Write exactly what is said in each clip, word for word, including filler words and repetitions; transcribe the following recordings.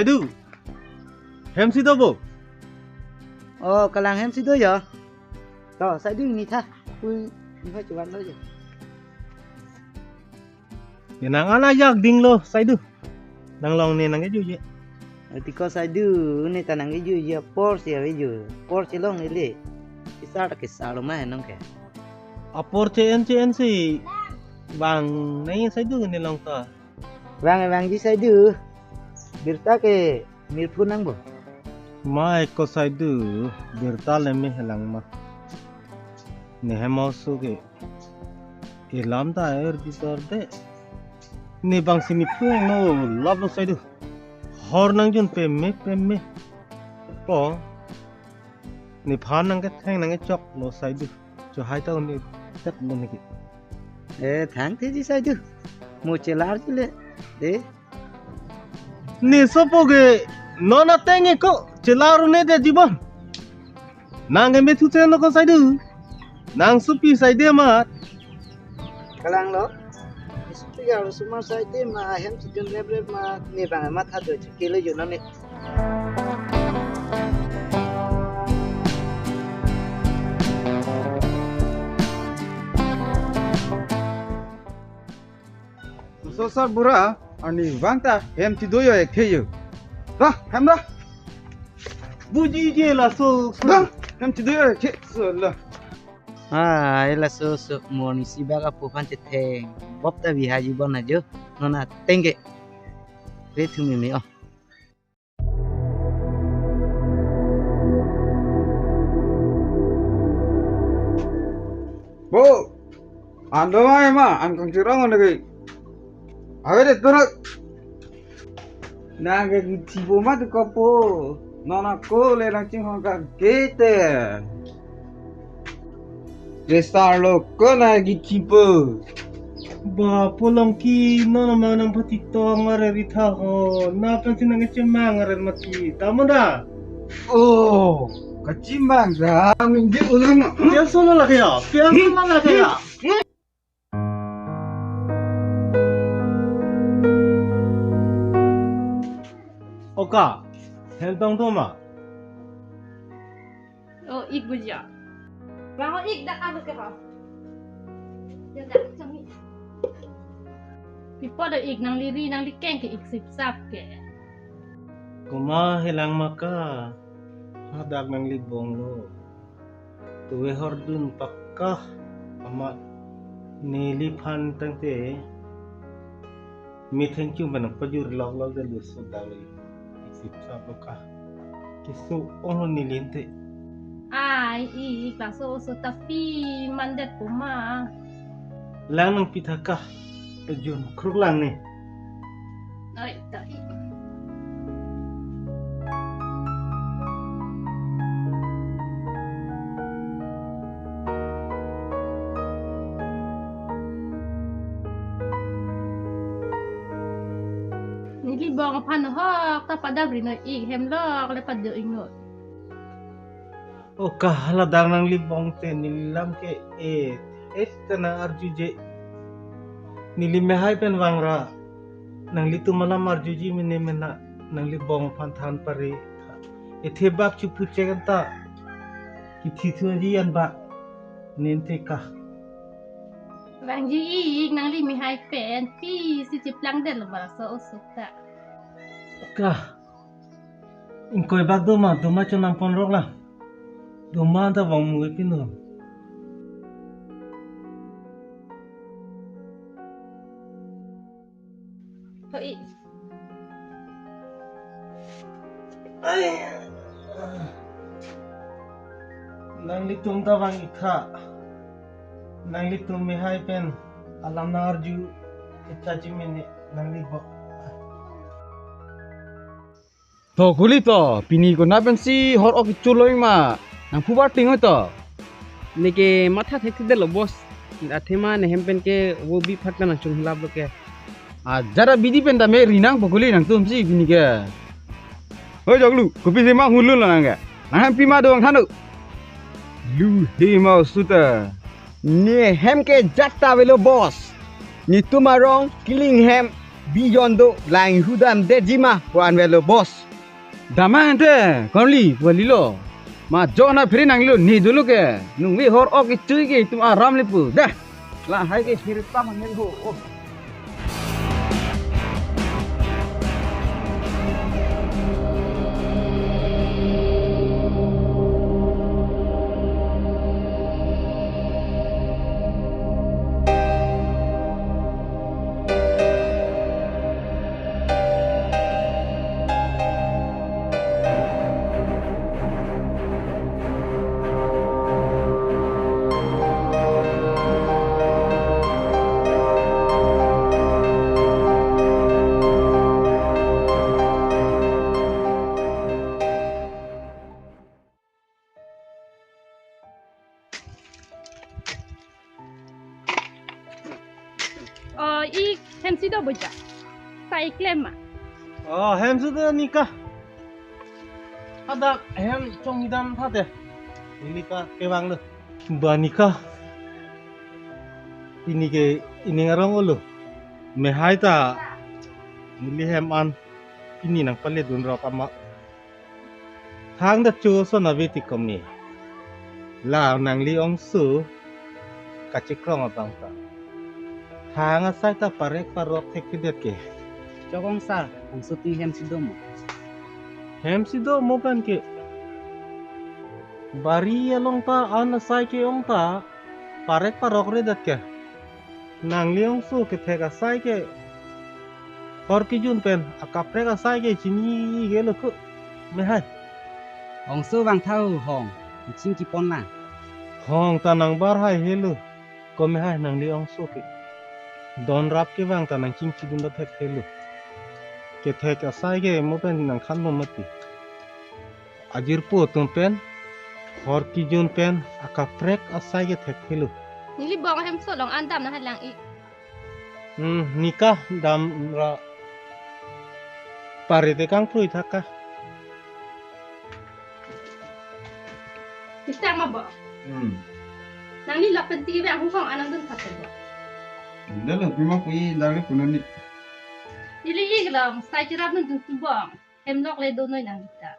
Saidu, hem si do bo? Oh, kalang hem si do ya. To, Saidu, ne tha. Ui, ne ha chuan lo ya. Ye nang ana jak dinglo, Saidu. Nang long ne nangkejuji. Tiko Saidu, ne ta nangkejuji apor si aveji. Apor si long ele. Kisar kisar lo ma nang ke. Apor che-en che-en si vang nai Saidu ne long ta. Vang vangji Saidu. Birta ke mirphu nang bo. Ma eko Saidu, birta le me helang ma. Ne hem oso ke. Ilam ta er bitor de. Ne bang si ne phu no lap lo Saidu. Hor nang jun peme peme. Po. Nephan nangketheng nangkechok lo Saidu. Chohai ta un-e tek lo niki. Eh, thangtheji Saidu. Mo chelarji le. Eh. Ne sopo ke non ateng ko chelar un-e det jibon. Nang ke methu chen lo ko Saidu. Nang supi Saidu amat. Kalang lo. Isu tiga lo sumar Saidu ma hem si jun rep rep ma ne bang ma tha do chike lo jun ne. Sosar bura, arni vang ta hem ti do yo ek the yo. Ra, hem ra. Buji je laso. Ra, hem ti do yo ek the so la. Ai, laso so morning si bak apu phan chetheng. Bop ta bihaji bon ajo. Non ateng ke. Re thu meme oh. Bo, ando ma ema, an kang chirong ando ke. Ave de toro. Nang ke githi bo ma tu kopo. Non ako le nang chinghon ka gete. Restar lo ko na githi bo. Ba polong ki non ma nang pati tong are ritha ho. Na pensi nang kechemang are mati. Tamo da? Oh, kachimang ra mingge ulang. Pian solo lagi ya. Pian solo lagi ya. Oka, hentong tu ma. Oh, ik buja. Bang oh ik dak anu ke ha. Ya dak kami. Pipo do ik nangli ri nangli keng ke ik sip sap ke. Kuma helang maka. Hadak nangli bong lo. Tuwe hordun pakka amat neliphan tangte. Mi thank you manang pajur lok lok de lusu dali. Sip sap lo ka. Kisu ong lo nelinte. Ai, ik laso oso tapi mandet puma. Lang nang pithaka. Jun kruk lang ne. Ai, ta ik. Neli bong aphan hok ta padap ri noi ik hem lok le pado ingot. O kahala dang nangli bong te neli lam ke e, e ta nang arju je. Neli mehai pen vangra. Nanglitum alam arjuji mene mena nangli bong aphan than pare. Ethe bak chupu chekan ta. Kithi thuji an ba. Nen te ka. Vangji ik nangli mehai pen pisi chiplang det lo balaso osuk ta. Ka. Ingkoi bak doma, doma chonam pon rok la. Doma ta vang mu pin do. Hoi. Ai. Nanglitum ta vang ik tha. Nanglitum mehai pen alam nang arju. Kita ji mene nangli bok. To kuli to, pini konat pensi hor ok chuloi ma, nang phubar ting oi to. Neke matha thek thek lo boss. Athema ne hem pen ke wo bi phat nang chung hilap lo ke. A jara bidi pen ta me rinang pokuli nangtum si pini ke. Hoi joglu, kopi si ma hulun lo nang ke. Nang hem pima doang thanu. Lu he ma suta. Ne hem ke jat ta velo boss. Netum arong kiling hem. Bijon do lang hudam de jima puan velo boss. Damang ente, kali, wali lo. Ma jona phiri nanglo, ni dulu ke. Nungve hor ok ichui ke, itum aram le pu. Dah. Lahai ke phiri tam ngen ho. Oh. Oh, ik hemsi do boja. Sai klem ma. Oh, hemsi do Nika. Hadak hem chongdam thate. Nika kevang lo. Ba Nika. Pini ke ining arong olo. Mehai ta neli hem an pini nangpale dun rok ama. Thang da cho so na veti kom ni. La nangli ongso kachekrong abang ta. Thang asai ta parek parok thekthedet ke. Chok ong sir, ongso ti hemsi do mo. Hemsi do mo pen ke. Bari along ta an asai ke-ong ta parek parokredet ke. Nangli ongso kethek asai ke hor kejun pen akaprek asai ke chini gelo ko mehai. Ongso vang tha ho hong, chingki pon na. Hong ta nangbar hai helo. Ko mehai nangli ongso ke. Don rap kevang ta nangchingkidun ta thekthe lo. Kethek asai ke mo pen nangkhan mo mati. Ajirpo atum pen, hor kejun pen, akaprek asai ke thekthe lo. Neli bong hemso along an dam nanghalang ik. Hmm, Nika dam ra pare tekang prui thak ka. Tistang ma bo. Hmm. Nangli lapen ti bang hong anang dun thak bo. Dalo pima pui dali punani. Neli ik along sai cherap nangdun tu bong. Hemlok le do noi nang ta.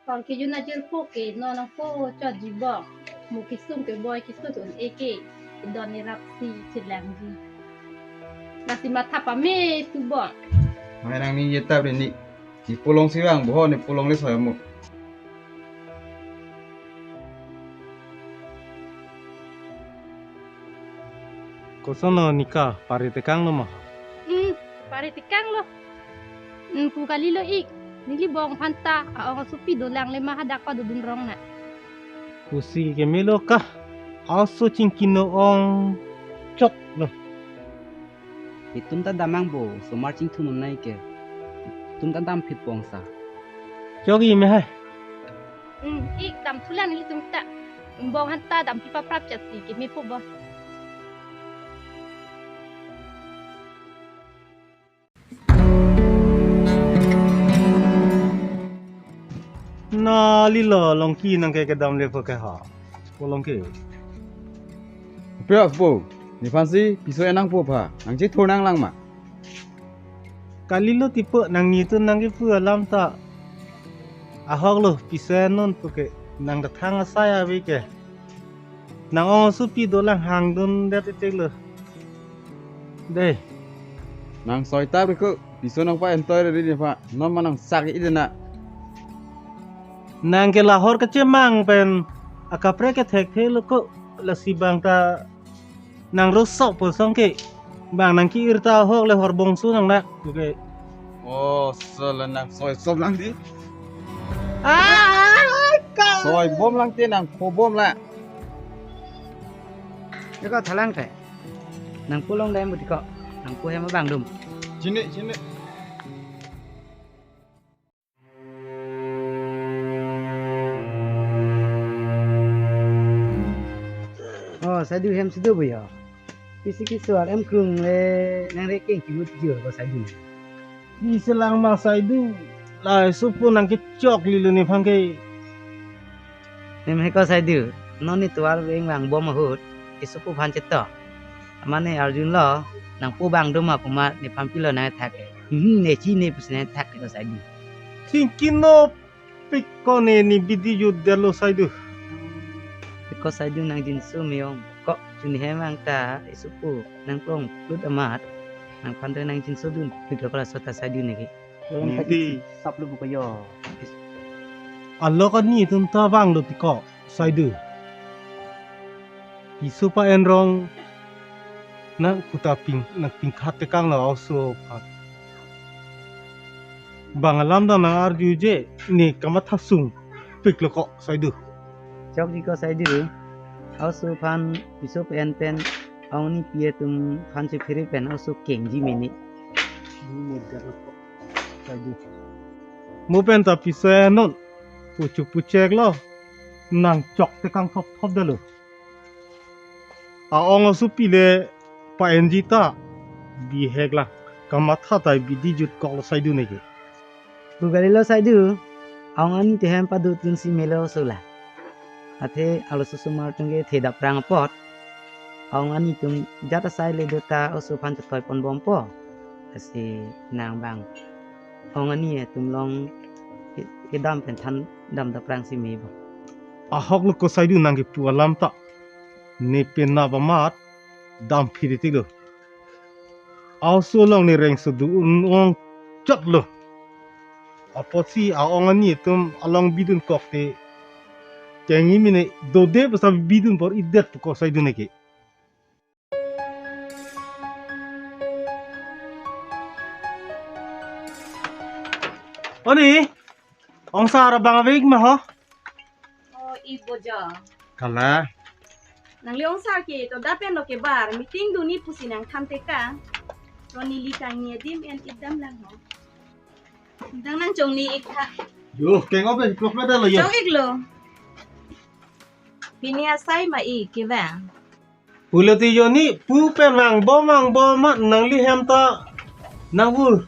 Hor kejun ajirpo ke non nangpo chot ji bong. Mo kesung keboi keso tun eke. Don nerap si chelang ji. Lasi matha pame tu bong. Mai nangning jetap rini. Ni pulong si vang boho ni pulong le soi mo. Koson lo Nika, pare tekang lo ma? Hmm, pare tekang lo. Hmm, pu kali lo ik. Neli bong aphan ta, a-ong asopi dolang le ma hadak padodun rong na. Pusi keme lo ka, aso chingkino ong chok lo. Itum ta damang bo, somar chingthum nai ke. Itum ta dam phit pong sa. Chok i mehai. Hmm, ik dam thulang nelitum ta. Bong aphan ta dam pipa prap chat si keme po bo. Nali lo Longki nangke kedam le po ke ha. Ko Longki. Pe po. Nephan si piso enang po pha. Nangchethur nanglang ma. Kali lo tipo nangni tu nangkipu alam ta. Ahok lo piso non po ke nang ta thang asai ave ke. Nang ong asopi dolang hangdundet itik lo. Dei. Nang soi tap ri ko, piso nangpa entoi ri nephan, non ma nang sak i dena. Nang ke lahor kechemang pen akaprek kethekthe lo ko, lasi bang ta nang rosok po song ke. Bang nang ki-ir ta ahok le hor bongso nang na. Oke. Oh, sala nang soi sop lang di. Ah, ka. Soi bom lang te nang ko bom la. Eko thalang te. Nang pulong dai mut ko. Nang pu hem abang dum. Chini, chini. Oh, saidu hem si do bo ya. Pisi ki suar em krung le nang reking ki mut jur ko saidu. Pi selang ma saidu. Lai supu nang kechok lilo nephan ke. Hem he ko saidu. Non ni tuar veng vang bom ahut. Ki supu phan cheto. Mane arjunlo, nangpo bang doma puma nephan pilo nangthak ke. Hmm, ne chine pusi nangthak ke ko Saidu. Chingki nopik ko ne, ne bidi jutdetlo Saidu. Ko Saidu nangjinso me-ong. Ko chuni hem angta isupu nangplong lut amat. Nangphan to nangjinso dun. Pik lo ko laso ta Saidu ne ke. Niti. Sap lo buka yo. Alok ani atum ta vanglo ti ko Saidu. Piso pa-en rong nang kuta ping, nang pingkhat tekang lo oso aphan. Bang alam ta nang arjuje ne kamatha sungpik lo ko Saidu. Chokji ko Saidu. Oso aphan piso pa-en pen ong ani pi atum aphan si phiri pen oso kengji mene. Mo pen ta piso non. Puchuk puchek lo. Nang chok tekang thop thop detlo. A-ong oso pile pa-enji ta. Bihek la. Kamatha ta bidi jutkok lo Saidu ne ke. Pu kali lo Saidu. A-ong ani te hem padut dunsi melo oso la. Athe alo susumar tungke thedap rang apot. A-ong ani atum jat asai le do ta oso aphan chetoi pon bompo. Lasi nang bang ong ani atum along ke-, kedam pen than dam dap rang si me bo. Ahok lo ko Saidu nang kepu alam ta. Ne penap amat dam phiri ti lo. Oso along ne reng so dun ong chot lo. Apotsi a-ong ani atum along bidunkok te. Kengji mene dode pasa bidun bor-idet ko Saidu ne ke. Oni, ong sar abang ave-ik ma ho? O, ik bo jo. Kala. Nangli ong sar ke to dapen lo ke bar, meeting dunji pusi nangthan tekang. To neli kangni adim en-ik dam lang ho. Dang nangchongni ik tha. Yo, keng open clock meda lo yo. Chong-ik lo. Pini asai ma ik kevang. Pulo ti yo ni pu pen vangbom vangbom ma nangli hem ta nang vur.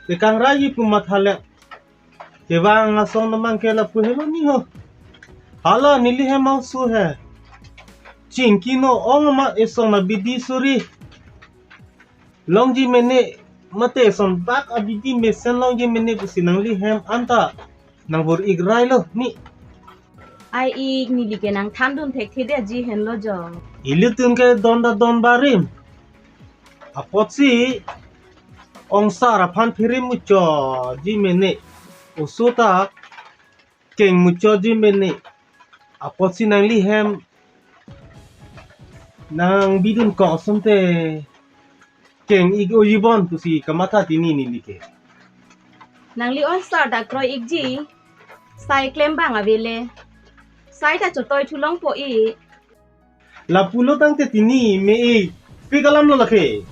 Te kangraji pu matha le. Kevang asong namang ke lapu helo ni ho. Hala neli hem oso he. Chingki no-ong ma esong na bidi suri. Longji mene mate eson bak abidi mesen longji mene pusi nangli hem anta nang vur-ik rai lo ni. Ai ik neli ke nangthan dun thekthedetji henlo jo. Ilitum ke don ta don barim. Apotsi ong sar aphan phiri muchotji mene. Oso ta keng muchotji mene. Apotsi nangli hem nang bidunkok asonte keng-ik oji bon pusi kamatha tini neli ke. Nangli ong sar ta kroi-ikji. Sai klem bang avele. Sai ta chotoi thu longpo ik. Lapulo tangte tini me-ik. Pik alam lo lake.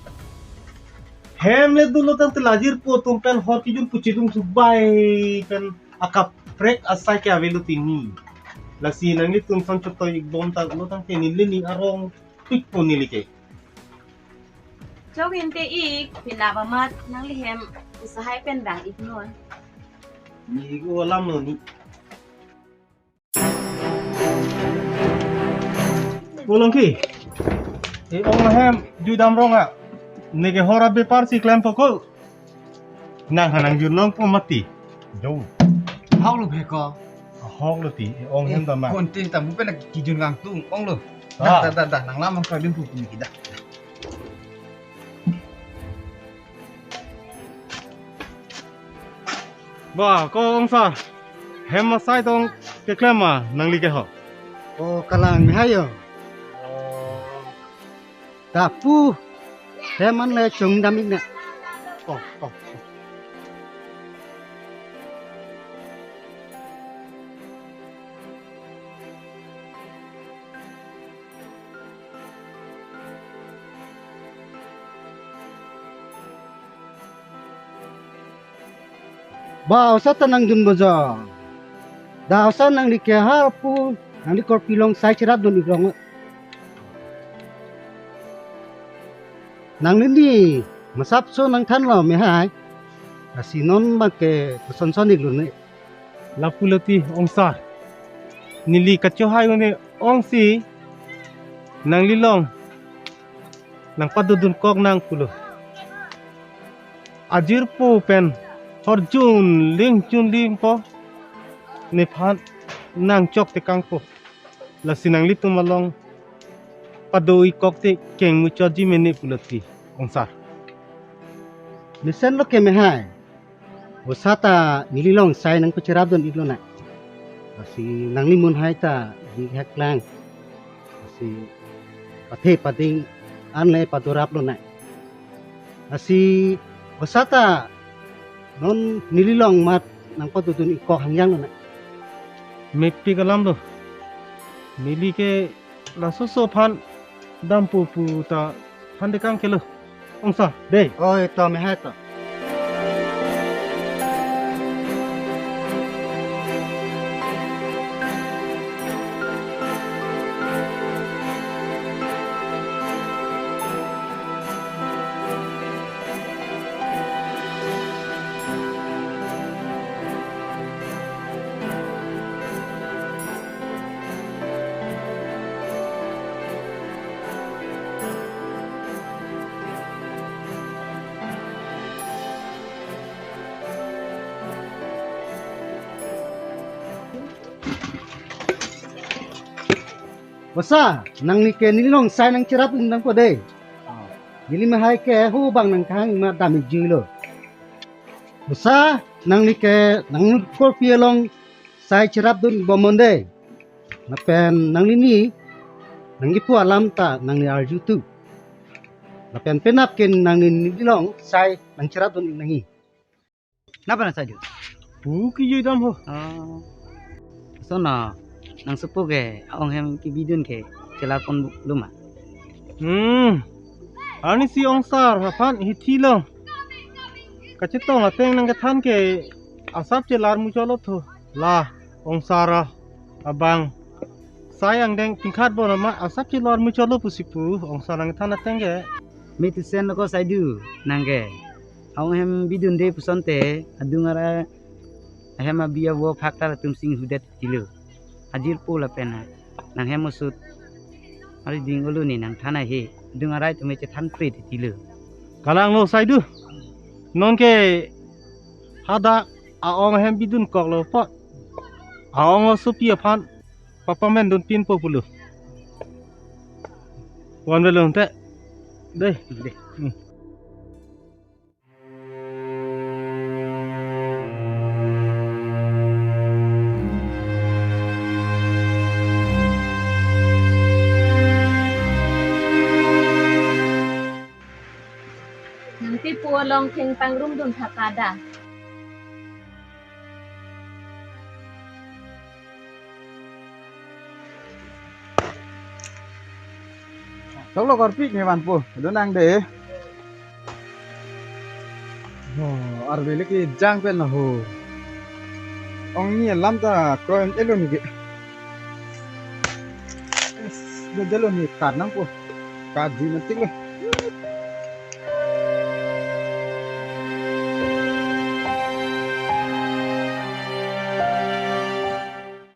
Hem le dolo tangte lajirpo atum pen hor kejun puchidung subai pen akaprek asai ke avelo tini. Lasi nanglitum son chotoi-ik bom ta lo tangte neli ning arong pikpo neli ke. Chok inte ik, penap amat nangli hem asahai pen vang-ik non. Ni ik alam lo ni. Ko Longki. E-ong ahem jui dam rong a. Neke hor abepar si klempo ko. Nang hanang jun longpo mati. Jo. Hok lo bheko. Hok lo ti, e-ong hem dam ma. Konti ta mu pen kejun kangtung, ong lo. Ah. Dah, dah, dah, dah. Nang lam ang kau limpu pun kita. Ba, ko ong sar. Hem asai tong keklem ma nangli ke ho. O kalang mi hayo. Tapu. Hem an le chongdam-ik na. Oh, oh, oh. Ba, osa ta nang jun bojo. Da osa nangli ke harpu, nangli korpi long sai cherap dun-ik rong. Nangli ni, masap so nangthan lo me hai. Lasi non bang ke kosonson-ik lo ne. Lapu lo ti ong sar. Neli kachohai ne ong si nangli long. nangpadodun kok nang pulo. Ajirpo pen horjun ling chun ling po nephan nangchok tekangpo. Lasi nanglitum along pado-i kok te kengmuchotji mene pulo ti, ongsar. Mesen lo ke mehai. Osa ta neli along sai nangpacherapdun-iklo na. Lasi nangli munhai ta di heklang. Lasi pathe pading an le padoraplo na. Lasi osa ta non neli along mat nangpadodun-ik kok hangyanglo na. Mepik alam lo. Neli ke laso-so aphan dampo pu ta than tekang kelo. Ongsar, dei. Oi, to mehai to. Osa, nangli ke neli along sai nangcherapdun nangpo dei. Neli mehai ke hu bang nangkehang ma dam-ikjuilo. Osa, nangli ke nangkorpi along sai cherapdun bomnon dei. Lapen nanglini nangkipu alam ta nangli arju tu. Lapen penap ke nangli neli along sai nangcherapdun-ik nangji. Napa na sai du? Hu kejui dam ho. Oh. Lason nang sopo ke a-ong ahem kebidun ke chelarponlo ma? Hmm. Arnisi ongsar aphan hithilo. Kachetong ateng nangkethan ke asap chelar muchotlo tho. La ongsar abang sai angdeng tingkhat bon ma asap chelar muchotlo pusi pu ongsar nangkethan ateng ke. Mesen lo ko sai du nang ke. A-ong ahem bidunde pusonte adung arai ahem abi avo phak ta latum singhudet tilo. Ajirpo lapen nanghem osut ari ding olo ne nangthan ahe. Adung arai tame chethan pre tilo. Kalang lo sai du. Non ke hadak a-ong ahem bidun koklo po. A-ong asopi aphan papamendun pinpo pulo. Wan velo te. Dei. Dei. Hmm. Nangpipo along theng pangrumdun tha kada. Choklo korpi ne vanpo, do nang dei. Oh, arve le kejang pen lo ho. Ong ni alam ta kroidetlo ne ke. Yes, do delo ne kat nangpo. Katji mati lo.